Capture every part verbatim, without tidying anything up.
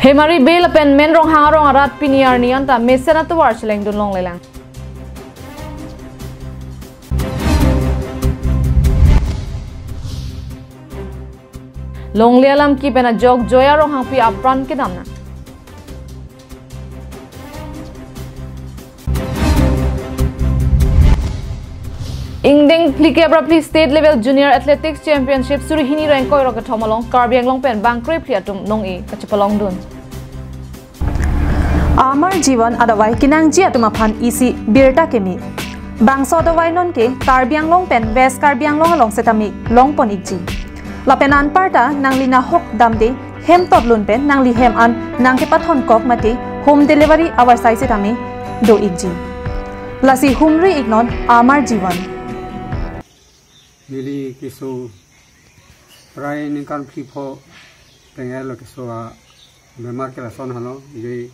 Hemari Bey lapen Men Ronghang arong arat pini arni anta mesen atovar chelengdun longlelang. Longle alam kepen ajok Joya Ronghangpi apran kedam nang. Ingdeng phlikep ra phli State Level Junior Athletics Championship suri hini ra ingkoi ra kethom along Karbi Anglong pen bangkroi phli atum nong-e kachepalongdun. Amar Jivan adavai kenangji atum aphan isi birta keme. Bangso adavai nonke Karbi Anglong pen West Karbi Anglong along setame longpon ikji. Lapen anparta nangli nahok damde hem totlun pen nangli hem an nangkepathon kok mate home delivery avarsai setame do ikji. Lasi humri iknon Amar Jivan. Neli keso prai ningkan phli pho tenglo, keso abemar ke lason halo, je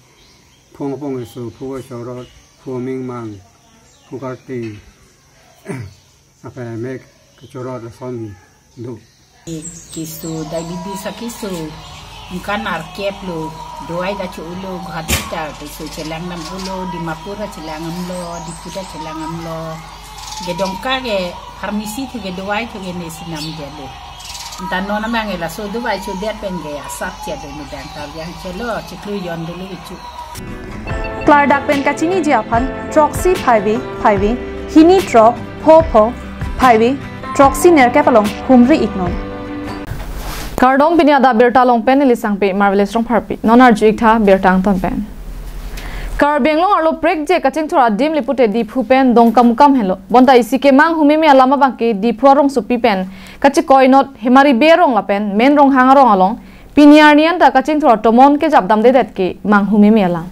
phung apung keso, phu chorot, phu mingmang, phu karting, ape mek kechorot lason do. Keso diabetes akeso, ningkan arkep lo, dovai ta cho-olo, Guwahati ta keso chelang dam-olo, Dimapur ta chelang damlo, Diphu ta chelang damlo. Ke Dongka ke pharmacy thu ke dovai thu ke nesi namdetlo. Anta non abang ke laso dovai chodet pen ke asap che do, mudang ta yang chelo chiklu yon dulu ichu. Klardak pen kachiniji aphan throksi phaive phaive, hini throk pho pho phaive, throksi nerkep along humri iknon. Kardom, pini adap birta along pen neli Sangpi Marvelous Rongpharpi. Non arju iktha birta angton pen. Karbi Anglong arlo prekje kachingthur adim lipute Diphu pen Dongkamukam henlo. Bonta isi kemang humeme alam abangke Diphu arongsopi pen kachekoinot Hemari Bey arong lapen Men Ronghang arong along pini arni anta kachingthur atomon kejap damdedet kemang humeme alam.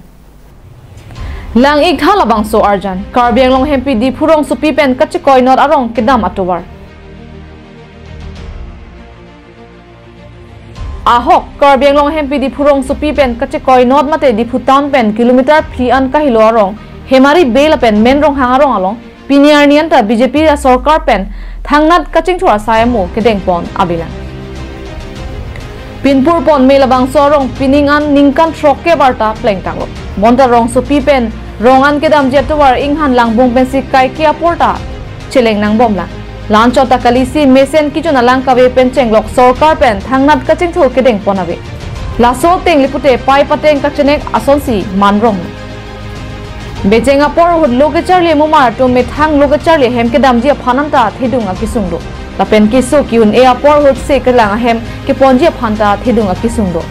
Lang-ik tha labangso arjan, Karbi Anglong Hempi Diphu rongsopi pen kachekoinot arong kedam atovar. Ahok, Karbi Anglong Hempi Diphu rongsopi pen kachekoinot mate Diphu town pen kilometer phli an kahelo arong Hemari Bey lapen Men Ronghang arong along pini arni anta B J P asorkar pen thangnat kachingthur asai amo kedengpon avelang. Pinpur pon me labangso arong pining an ningkan throkkep arta plengtanglo. Bonta rongsopi pen rong an kedamji atovar inghan langbung pensi kaike apor ta cheleng nangbomlang. La-anchot ta kalisi mesen kejun alang kave pen chenglok sorkar pen thangnat kachingthur kedengpon ave. Laso ateng lipute pipe ateng kachenek asonsi manrong. Becheng apor ahut lo kecharli amumar atum methang lo kecharli ahem kedamji aphan anta thedung akesung do. Lapen keso ki-un-e apor ahut se kelang ahem keponji aphan ta thedung akesung do.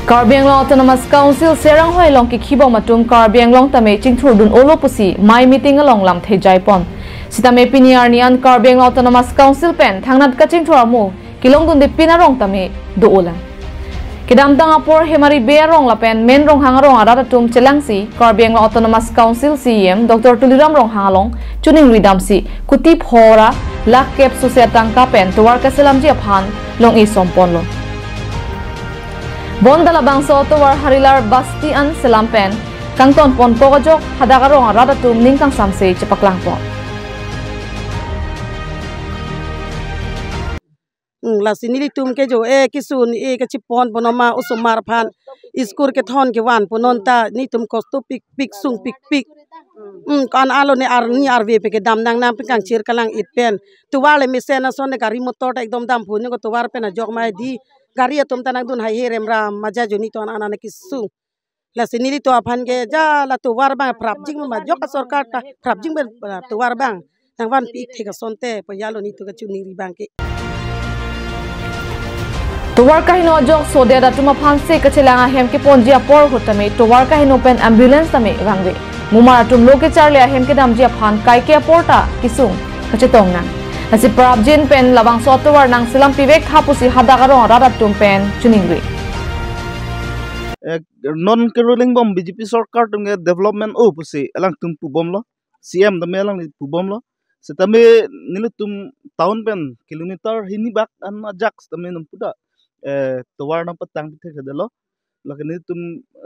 Karbi Anglong Autonomous Council Serang hoi along kekhibom atum Karbi Anglong tame chingthurdun-olo pusi mei meeting along lamthe jaipon. Sitame pini arni an Karbi Anglong Autonomous Council pen thangnat kachingthur amo kelongdundepin arong tame do-olang. Kedamtang apor Hemari Bey arong lapen Men Ronghang arong arat atum chelangsi Karbi Anglong Autonomous Council C E M Doctor Tuliram Ronghang along choningri damsi kuti pho ra lakh kep sose atangka pen tovar kaselamji aphan long-e somponlo. Bonta labangso tovar Harilar Basti an selam pen kangtonpon kok ajok hadak arong arat atum ning kangsamse chepaklangpon. Hmm, lasi nelitum ke jo, eh, keso un-e kachepon ponma osomar aphan school kethon kevan ponnon ta netum kosto pikpik sung pikpik. Hmm, ko-an alo ne arni arve pen kedam nangnang pen kangchir kalang-it pen. Tovar le mesen ason ne gari motor ta ekdom dampo, ne ko tovar pen ajok ma hedi. Gari atum ta nangdun haihe remra maja jo netum an an kesung. Lasi nelitum aphan ke ja la tovar abang prapjin ma ajok asorkar ta prapjin pen, ah, tovar abang nangvanpi thek asonte pajalo netum kachoningri abangke. Tovar kaheno ajok sodet atum aphansi kachelang ahem keponji apor ahut tame tovar kaheno pen ambulance tame vangve. Mumar atum lo kecharli ahem kedamji aphan kaike apor ta kesung kachetong nang. Lasi prapjin pen labangso atovar nangselam pivek tha pusi hadak arong arat atum pen choningri. Eh, non keruling bom B J P sorkar atum ke development o pusi alangtum pubomlo, C M tame alangli pubomlo. Setame nelitum town pen kilometer hini bak an ajak setame nangputa, eh, tovar nangpatang pithe kedelo. Lake nelitum,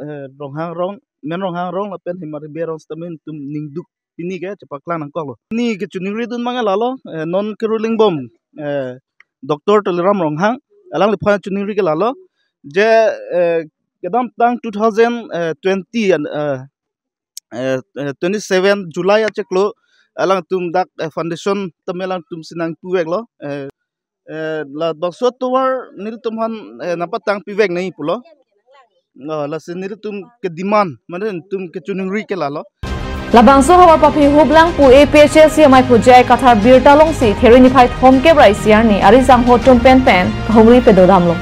eh, Ronghang arong, Men Ronghang arong lapen Hemari Bey arong setame nelitum ningduk pini ke chepaklang nangkoklo. Pini kechoningridun abang lalo, eh, non keruling bom, eh, Doctor Tuliram Ronghang, alangliphan choningri ke lalo. je, eh, kedamtang two thousand twenty an, eh, eh, eh, twenty seven July achiklo alangtum dak, eh, foundation tame alangtum si nangpuveklo, eh, eh, labangso atovar nelitum aphan, eh, nangpatangpivek nangji pulo. Oh, lasi nelitum ke demand, mane nelitum kechoningri ke lalo. Labangso ahavar paphi huplang pu A P H L C amaiphu J I Kathar birta longsi Theru niphai thomkep ra isi arni ari sangho atum pen pen kahumri padodamlo.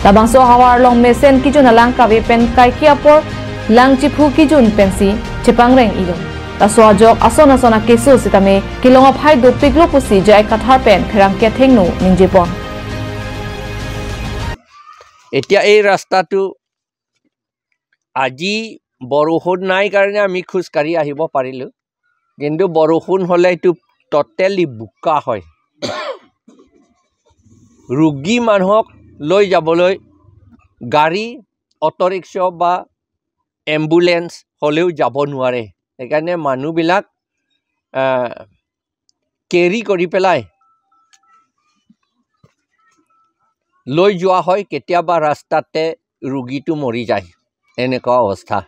Labangso ahavar along mesen kejun alang kave pen kaike apor lang chiphu kejun pensi chepangreng-ilo. Laso ajok ason ason akeso sitame kelong aphai dopiklo pusi J I Kathar pen pherangke athengno ningjepon. এতিয়া এই ৰাস্তাটো আজি বৰষুণ নাই কাৰণে আমি খোজকাঢ়ি আহিব পাৰিলো, কিন্তু বৰষুণ হ'লে এইটো টটেলি বোকা হয়। ৰোগী মানুহক লৈ যাবলৈ গাড়ী, অটো ৰিক্সা বা এম্বুলেন্স হ'লেও যাব নোৱাৰে। সেইকাৰণে মানুহবিলাক, আহ, কেৰি কৰি পেলাই লৈ যোৱা হয়, কেতিয়াবা ৰাস্তাতে ৰোগীটো মৰি যায়, এনেকুৱা অৱস্থা।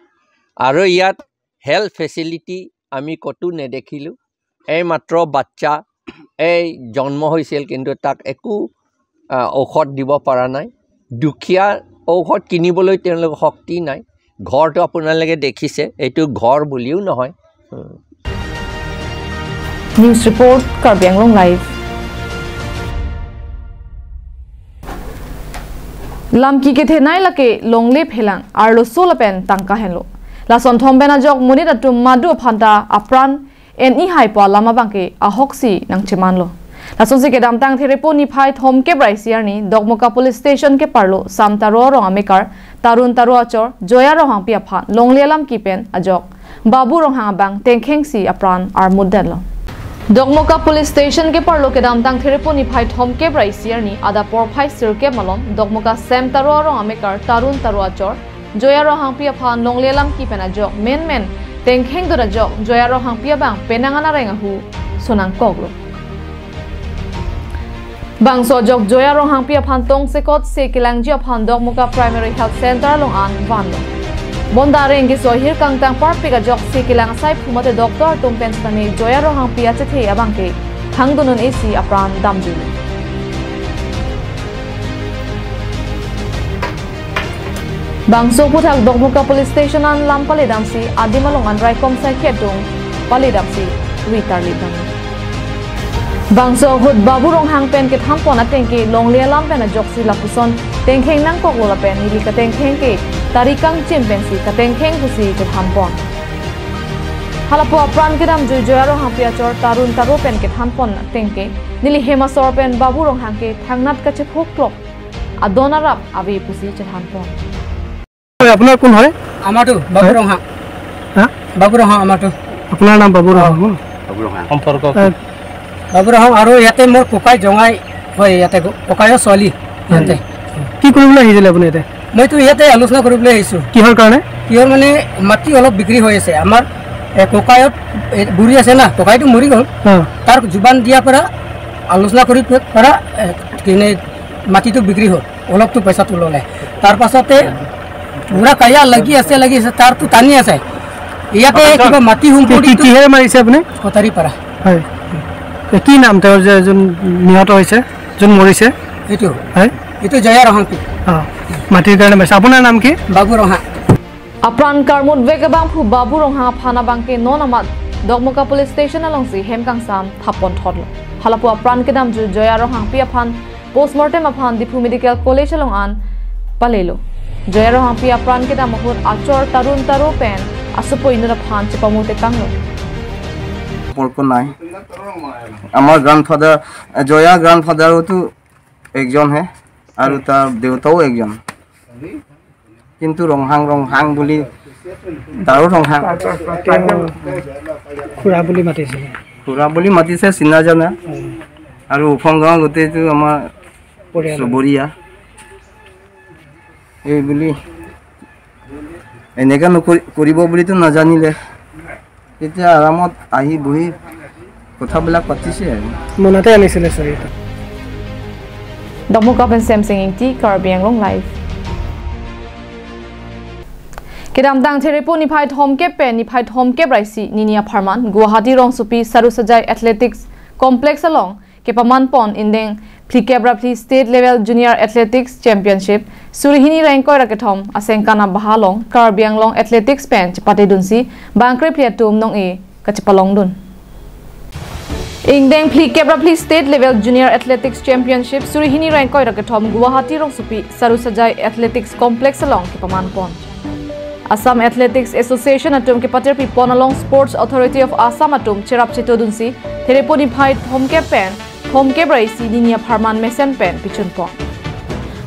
আৰু ইয়াত হেল্থ ফেচিলিটি আমি ক'তো নেদেখিলোঁ। এইমাত্ৰ বাচ্চা এই জন্ম হৈছিল, কিন্তু তাক একো, আহ, ঔষধ দিব পৰা নাই। দুখীয়া, ঔষধ কিনিবলৈ তেওঁলোকৰ শক্তি নাই। ঘৰটো আপোনালোকে দেখিছে, এইটো ঘৰ বুলিও নহয়। উম। News report, Karbi Anglong Live. Lamki kethenei lake longle phelang arloso lapen tangka henlo. Lason thom pen ajok monit atum madu aphanta apran en-ihai pu alam abangke ahoksi nangchemanlo. Lasonsi kedamtang Therepo niphai thomkep ra isi arni Dokmoka Police Station keparlo Sam Taro arong amekar Tarun Taro achor Joya Ronghangpi aphan longle lamki pen ajok Babu Ronghang abang tengkhengsi apran armutdetlo. Dokmoka Police Station keparlo kedamtang Therepo niphai thomkep ra isi arni adap porphai sirkep malom Dokmoka Sam Taro arong amekar Tarun Taro achor Joya Ronghangpi aphan longle lamki pen ajok menmen tengkhengdun ajok Joya Ronghangpi abang penang an areng ahu sonangkoklo. Bangso ajok Joya Ronghangpi aphan tongsekot se kelangji aphan Dokmoka Primary Health Center along an vanlo. Bonta areng keso ahir kangtang parpik ajok se kelang asaiphu mate doctor atum pen sitame Joya Ronghangpi achethe abangke thangdun un-esi apran damjuilo. Bangso aphuthak Dokmoka Police Station an lam paledamsi adim along an raikom saikhe atum paledamsi ri tarlipdamlo. Bangso ahut Babu Ronghang pen kethanpon atengke longle alam pen ajoksi lapuson tengkheng nangkoklo lapen neli katengkheng ke tari kangchim pensi katengkheng pusi chethanpon. Halapu apran kedamjui Joya Ronghangpi achor Tarun Taro pen kethanpon atengke neli hem asor pen Babu Ronghang ke thangnat kachephoklok adon arap ave pusi chethanpon. হয়, আপোনাৰ কোন হয়? আমাৰতো বাবু হয়। ৰংহাং। হা? বাবু ৰংহাং আমাৰতো। আপোনাৰ নাম বাবু ৰংহাং ন? সম্পৰ্ক এ, বাবু ৰংহাং আৰু ইয়াতে মোৰ ককাই জঙাই হয়, ইয়াতে ক-, ককাইৰ ছোৱালী ইয়াতে। কি কৰিবলৈ আহিছিলে আপুনি ইয়াতে? মইতো ইয়াতে আলোচনা কৰিবলৈ আহিছোঁ। কিহৰ কাৰণে? কিহৰ মানে মাটি অলপ বিক্ৰী হৈ আছে। আমাৰ, এ, ককায়ত, এ, বুঢ়ী আছে না, ককাইটো মৰি গ'ল। অ। তাৰ জুবান দিয়াৰ পৰা আলোচনা কৰি পৰা, এ, কিনে মাটিটো বিক্ৰী হ'ল। অলপতো পইচাটো ল'লে। তাৰ পাছতে পুৰা কাজিয়া লাগি আছে, লাগি আছে, তাৰতো টানি আছে। ইয়াতে কিবা মাটি কি, কি, সম্পত্তিটো কিহেৰে মাৰিছে আপুনি? কটাৰী পাৰা। হয়। এ, কি নাম তেওঁৰ যে যোন নিহত হৈছে, যোন মৰিছে? এইটো। হয়। এইটো জয়া ৰহাংপি। অ, মাটিৰ কাৰণে মাৰিছে। আপোনাৰ নাম কি? বাবু ৰহা। Apran karmutvek abangphu Babu Ronghang aphan abangke non amat Dokmoka Police Station alongsi hem kangsam thapon thotlo. Halapu apran kedamju Joya Ronghangpi aphan postmortem aphan Diphu Medical College along an palelo. Joya Ronghangpi apran kedam ahut achor Tarun Taro pen asopo inut aphan chepamutekanglo. সম্পৰ্ক নাই। আমাৰ গ্ৰাণ্ডফাদাৰ, জয়া গ্ৰাণ্ডফাদাৰতো একজন হে আৰু তাৰ দেউতাও একজন। কিন্তু ৰংহাং, ৰংহাং বুলি, তাৰো ৰংহাং। তেওঁ খুৰা বুলি মাতিছিলে। খুৰা বুলি মাতিছে, চিনা জানা। উম। আৰু ওফং গাঁও গোটেইটো আমাৰ পৰিয়াল। চুবুৰীয়া। এই বুলি এনেকা নকৰি-, কৰিব বুলিতো নাজানিলে। তেতিয়া আৰামত আহি বহি কথাবিলাক পাতিছে আৰু। মনতে আনিছিলে চৰিত্ৰ। Dokmoka pen Semsing Ingti, Karbi Anglong Live. Kedamtang Therepo niphai thomkep pen niphai thomkep ra isi nini apharman Guwahati rongsopi Sarusajai Athletics Complex along kepaman pon ingdeng phlikep ra phli State Level Junior Athletics Championship suri hini ra ingkoi ra kethom asengkan abaha along Karbi Anglong Athletics pen chepatedunsi bang krephli atum nong-e kachepalongdun. Ingdeng phlikep ra phli State Level Junior Athletics Championship suri hini ra ingkoi ra kethom Guwahati rongsopi Sarusajai Athletics Complex along kepaman pon. Assam Athletics Association atum kepatirpi pon along Sports Authority of Assam atum cherap chetodunsi Therepo niphai thomkep pen thomkep ra isi nini apharman mesen pen pichun pon.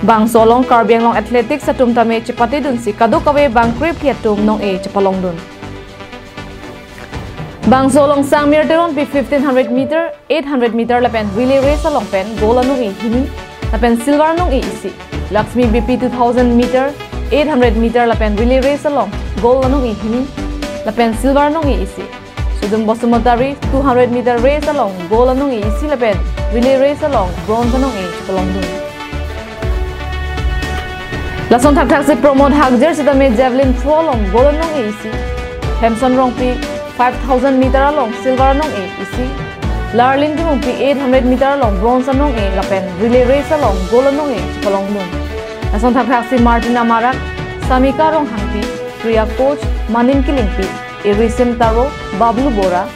Bangso along Karbi Anglong Athletics atum tame chepatedunsi kadokave bang krephli atum nong-e chepalongdun. Bangso along Sangmir Teronpi fifteen hundred meter, eight hundred meter lapen relay race along pen gold anong-e hini lapen silver anong-e isi. Laxmi Beypi two thousand meter, eight hundred meter lapen relay race along gold anong-e hini lapen silver anong-e isi. Sudum Basumatary two hundred meter race along gold anong-e isi lapen relay race along bronze anong-e chelongdun. Lason thakthaksi Pramod Hagjer sitame javelin throw along gold anong-e isi. Hemson Rongpi five thousand meter along silver anong-e isi. Larlin Timungpi eight hundred meter along bronze anong-e lapen relay race along gold anong-e chelongdun. Lason thakthaksi Martina Marak, Samika Ronghangpi, Priya Koch, Manin Killingpi, Irisim Taro, Bablu Bora,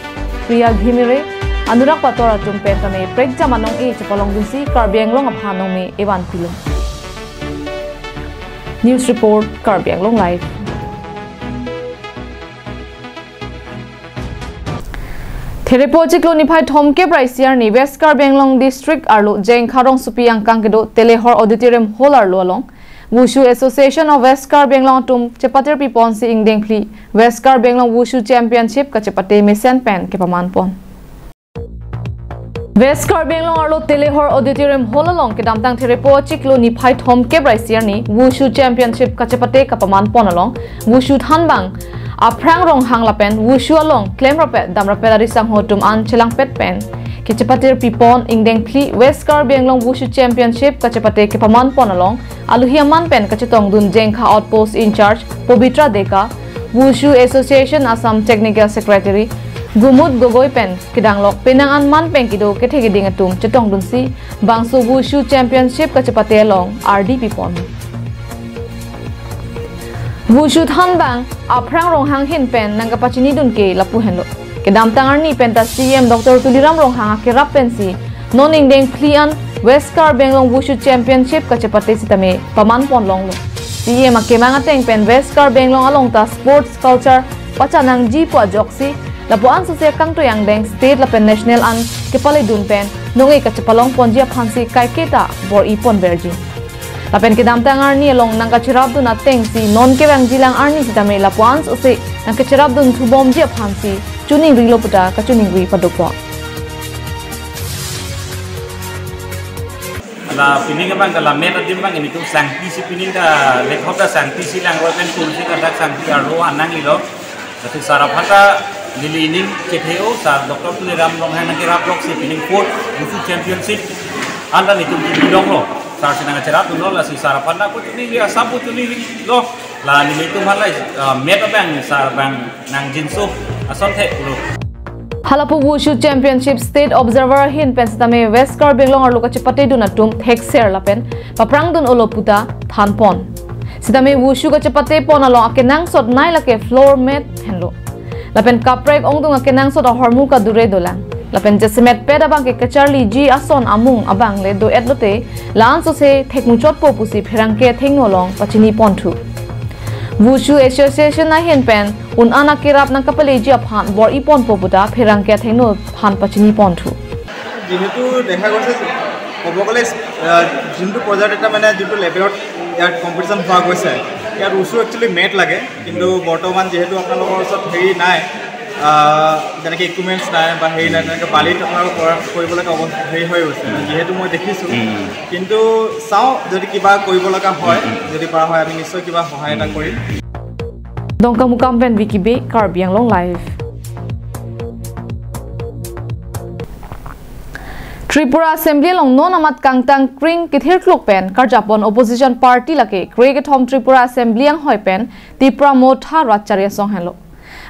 Priya Ghimire, Anurag Pator atum pen tame prekjam anong-e chepalongdunsi Karbi Anglong aphan nongme evan pilo. News report, Karbi Anglong Live. Therepo chiklo niphai thomkep ra isi arni West Karbi Anglong District arlo Jengkha rongsopi angkang kedo Telehor Auditorium Hall arlo along Wushu Association of West Karbi Anglong atum chepatirpi ponsi ingdeng phli West Karbi Anglong Wushu Championship kachepate mesen pen kepaman pon. West Karbi Anglong arlo Telehor Auditorium Hall along kedamtang Therepo chiklo niphai thomkep ra isi arni Wushu Championship kachepate kapaman pon along Wushu thanbang Aphrang Ronghang lapen Wushu along klemrapet damrapet ari sangho atum an chelangpet pen kechepatirpi pon ingdeng phli West Karbi Anglong Wushu Championship kachepate kepaman pon along alohi aman pen kachetongdun Jengkha Outpost in-charge Pobitra Deka, Wushu Association Assam Technical Secretary Gumut Gogoi pen kedanglok penang an man pen kedo kethe keding atum chetongdunsi bangso Wushu Championship kachepate along ardi pipon. Wushu thanbang Aphrang Ronghang ahin pen nangkapachinidun ke lapu henlo. Kedamtang arni penta C E M Doctor Tuliram Ronghang akerap pensi non ingdeng phli an West Karbi Anglong Wushu Championship kachepate sitame paman pon longlo. C E M akemang ateng pen West Karbi Anglong along ta sports culture pachanangji pu ajoksi lapu-an sose kangtui angdeng state lapen national an kepaledun pen nong-e kachepalong ponji aphansi kaiketa bor-i ponverji. Lapen kedamtang arni along nangkacherapdun atengsi non kevangjilang arni sitame lapu-an sose nangkacherapdun thubomji aphansi choningrilo puta kachoningri padokpo. La pining abang ke la met adim abang ini tu sangpi si pining ke lekhop ta sangpi si langroi pen kursi kadak sangpi arlo anang ilo. Lasi sar aphan ta neli ining chethe-o sar Doctor Tuliram Ronghang nangkerap lok si pining fourth Wushu Championship anta netum kebidonglo. Sar si nangcherapdunlo lasi sar aphan ta kuchuning ri asap kuchuning ri lo. La nelitum halai, ah, met abang sar abang nangjinso asonthek lo. Halapu Wushu Championship State Observer ahin pen sitame West Karbi Anglong arlo kachepatedun atum thekser lapen paprangdun olo puta thanpon. Sitame Wushu kachepate pon along akenangsot nei lake floor mat henlo. Lapen kaprek ongdung akenangsot ahormu kadure dolang. Lapen jasemet pet abang ke kacharliji ason amung abang le do-et lote la-an sose thekmuchotpo pusi pherangke athengno along pachini ponthu. Wushu Association ahin pen un-an akerap nangkapaleji aphan bor-i ponpo puta pherangke athengno aphan pachini ponthu. যিহেতু দেখা গৈছে, ক'ব গ'লে, আহ, যোনটো পৰ্যায়ত এটা মানে যোনটো লেভেলত ইয়াত কম্পিটিশ্যন হোৱা গৈছে, ইয়াত উচু একচুৱেলি মেট লাগে, কিন্তু বৰ্তমান যিহেতু আপোনালোকৰ ওচৰত হেৰি নাই, আহ, যেনেকে ইকুইপমেণ্টছ নাই বা হেৰি নাই, তেনেকে বালিত আপোনালোকৰ কৰা, কৰিবলগা অৱ-, হেৰি হৈ গৈছে, যিহেতু মই দেখিছোঁ। উম। কিন্তু চাওঁ, যদি কিবা কৰিব লগা হয়, উম, উম। যদি পৰা হয়, আমি নিশ্চয় কিবা সহায় এটা কৰিম। Dongkamukam pen Vicky Bey, Karbi Anglong Live. Tripura Assembly along non amat kangtang kring kethirkluk pen karjapon opposition party lake kre kethom Tripura Assembly anghoi pen Tipra Motha Ratchari Asong henlo.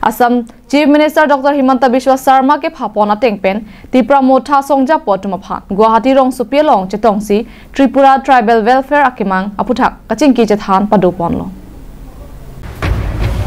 Assam Chief Minister Doctor Himanta Biswa Sarma kephapon ateng pen Tipra Motha asong japo atum aphan Guwahati rongsopi along chetongsi Tripura Tribal Welfare akemang aphuthak kachingki chethan padoponlo.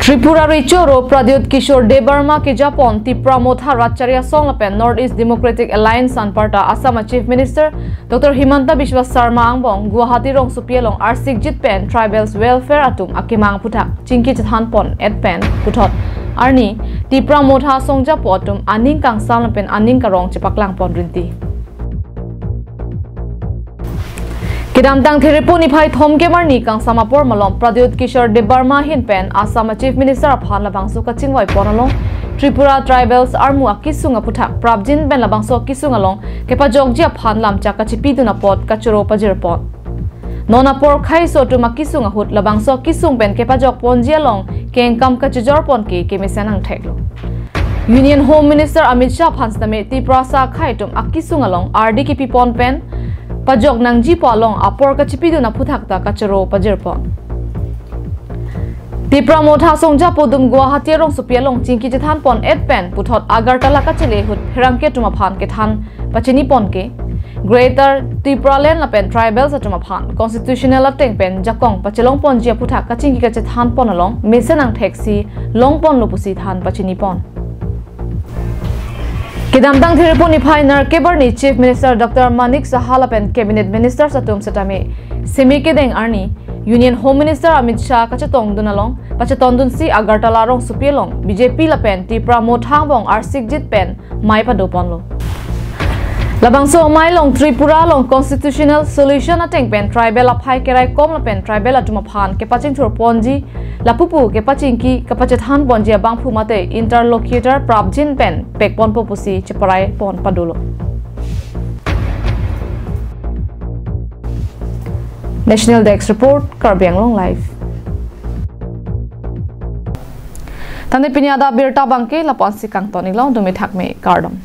Tripura Recho aro Pradyut Kishore Debbarma kejapon Tipra Motha Ratchari Asong lapen North East Democratic Alliance anparta Assam Chief Minister Doctor Himanta Biswa Sarma angbong Guwahati rongsopi along arsikjit pen Tribals Welfare atum akemang aphuthak chingki chethanpon et pen puthot arni Tipra Motha asong japo atum aning kangsam lapen aning karong chepaklangpon rinti. Kedamtang Therepo niphai thomkep arni kangsam apor malom Pradyut Kishore Debbarma ahin pen Assam Chief Minister aphan labangso kachingvaipon along Tripura Tribals armu akesung aphuthak prapjin pen labangso akesung along kepajokji aphan lamchak kachipidun apot kachoro pajirpon. Non apor khaiso atum akesung ahut labangso akesung pen kepajokponji along kengkam kachijorpon ke kemesen angtheklo. Union Home Minister Amit Shah aphan sitame Tiprasa akhei atum akesung along ardi kepipon pen pajok nangjipo along apor kachipidun aphuthak ta kachoro pajirpon. Tipra Motha asong japo atum Guwahati rongsopi along chingki chethanpon et pen puthot Agartala kachele ahut pherangke atum aphan kethan pachinipon ke Greater Tipraland lapen Tribals atum aphan constitutional ateng pen jakong pachelongponji aphuthak kachingki kachethanpon along mesen angtheksi longponlo pusi than pachinipon. Kedamtang Therepo niphai nerkep arni Chief Minister Doctor Manik Saha lapen Cabinet Ministers atum sitame semi kedeng arni Union Home Minister Amit Shah kachetongdun along pachetongdunsi Agartala rongsopi along B J P lapen Tipra Motha angbong arsikjit pen mei padoponlo. Labangso amei along Tripura along constitutional solution ateng pen tribal aphai keraikom lapen tribal atum aphan kepachingthurponji lapupu kepachingki kapachethanponji abangphu mate interlocutor prapjin pen pekponpo pusi cheparaipon padolo. National Desk Report, Karbi Anglong Live. Tangte pini adap abirta abangke lapu-ansi kangton-iklo, dumi thakme, kardom.